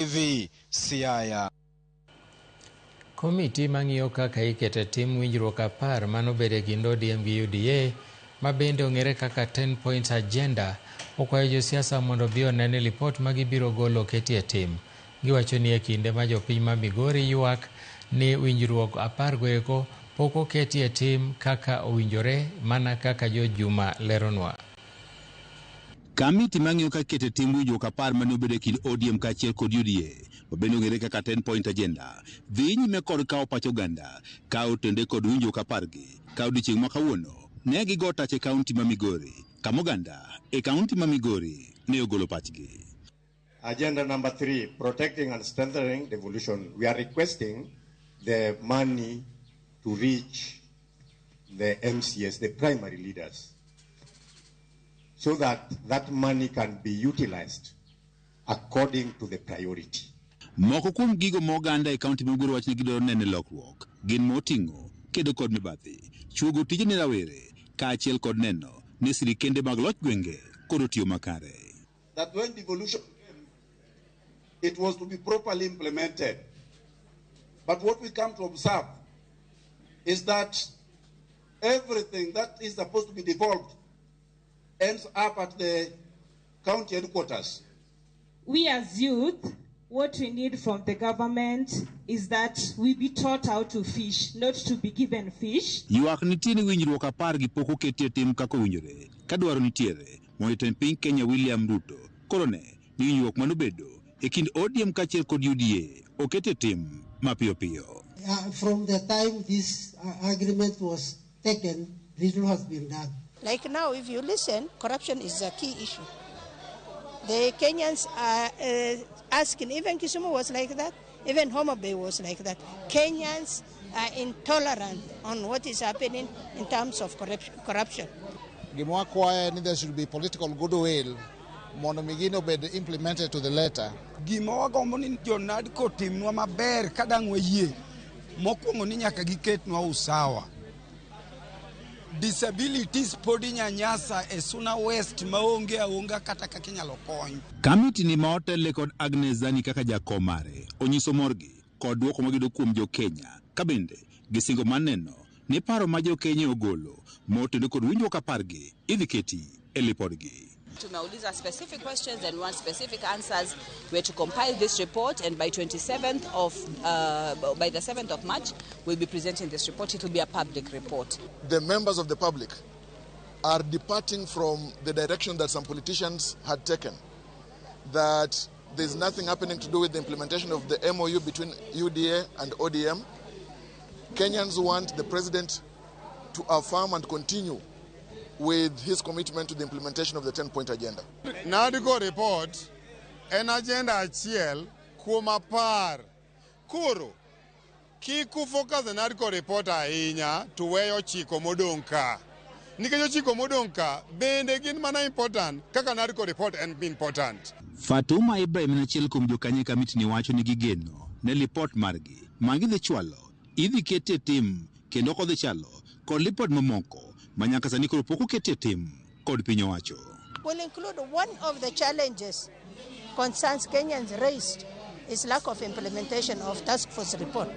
TV, Siaya. Komiti mang'iyo kaka iketo e tim winjruok 10 manobedo e kind ODM gi UDA ma bende ong'ere kaka 10 points agenda okwayo josiasa mondo obi one ni lipot ma gibiro golo oketi e tim. Giwacho ni e kinde ma jopiny ma Migori ywak ni winjruok 10 goeko pok oketi e tim kaka owinjore mana kaka George Juma leronwa. Kamiti mang'iyo kaka iketo e tim winjruok 10 mane obedo e kind ODM kaachiel kod UDA ma bende ong'ere kaka 10 point agenda dhi nyime kod kawo pach oganda ka otende kod winjruok 10 gi ka odiechieng' ma kawuono ne gigo tach e kaunti ma Migori kama oganda e kaunti ma Migori ne ogolo pachgi. Agenda number 3, protecting and strengthening devolution. We are requesting the money to reach the MCS, the primary leaders, so that that money can be utilized according to the priority. Moko kuom gigo ma oganda e kaunti ma Migori wacho ni gidwaro neno e lokruok gin moting'o kedo kod mibadhi, chuogo tije ne rawere kaachiel kod neno ni sirikende mag loch gwenge kod otiyo makare. That when devolution came, it was to be properly implemented. But what we come to observe is that everything that is supposed to be devolved ends up at the county headquarters. We as youth, what we need from the government is that we be taught how to fish, not to be given fish. Ywak nitie ni winjruok 10 gi pok oketi e tim kaka owinjore ka dwaro nitiere mondo jatend piny Kenya William Ruto koro ne ni winjruok manobedo e kind ODM kaachiel kod UDA oket e tim mapiyo piyo. From the time this agreement was taken, little has been done. Like now, if you listen, corruption is a key issue. The Kenyans are asking, even Kisumu was like that, even Homa Bay was like that. Kenyans are intolerant on what is happening in terms of corruption. Gima wakwayo ni there should be political goodwill mondo mi gino obed implemented to the letter. Gima wagombo ni jo NADCO otimnwa maber ka dang' wayie. Mokwongo ni nyaka giketnwa usawa. Disabilities pod inyanyasa e Suna West maonge aonga kata kaka inyalo kony. Kamiti ni ma otelne kod Agnes Zani kaka jakom mare onyiso morgi kod dwoko magiyudo kuom jo Kenya ka bende gisingo mar neno ni paro ma jo Kenya ogolo motende kod winjruok 10 gi idhi keti e lipodgi. Tumeuliza specific questions and want specific answers. We're to compile this report, and by 27th of by the 7th of March, we'll be presenting this report. It will be a public report. The members of the public are departing from the direction that some politicians had taken, that there's nothing happening to do with the implementation of the MOU between UDA and ODM. Kenyans want the president to affirm and continue with his commitment to the implementation of the 10-point agenda. NADCO report en agenda achiel kuom 10. Koro, kik ufocus e NADCO report ahinya to weyo chiko modong' ka. Nikech ochiko modong' ka bende gin mana important kaka NADCO report en important. Fatuma Ibrahim en achiel kuom jokanyo e kamiti ni wacho ni gigeno ne lipot margi ma gidhi chwalo idhi kete tim kendo ok odhi chalo kod lipot mamoko ma nyaka sani koro pok okete tim kod piny owacho. Will include one of the challenges concerns Kenyans raised is lack of implementation of task force report.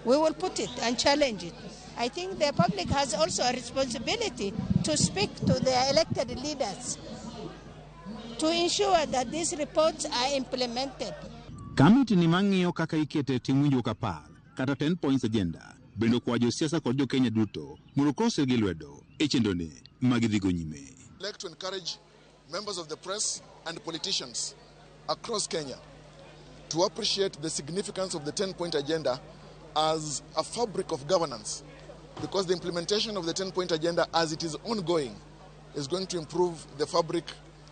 We will put it and challenge it. I think the public has also a responsibility to speak to their elected leaders to ensure that these reports are implemented. Kamiti ni mang'iyo kaka ikete tim winjruok 10 kata 10 points agenda bende okwayo josiasa kod jo Kenya duto mondo okosgi lwedo e chenroni ma gidhigo nyime. I'd like to encourage members of the press and politicians across Kenya to appreciate the significance of the 10-point agenda as a fabric of governance, because the implementation of the 10-point agenda as it is ongoing is going to improve the fabric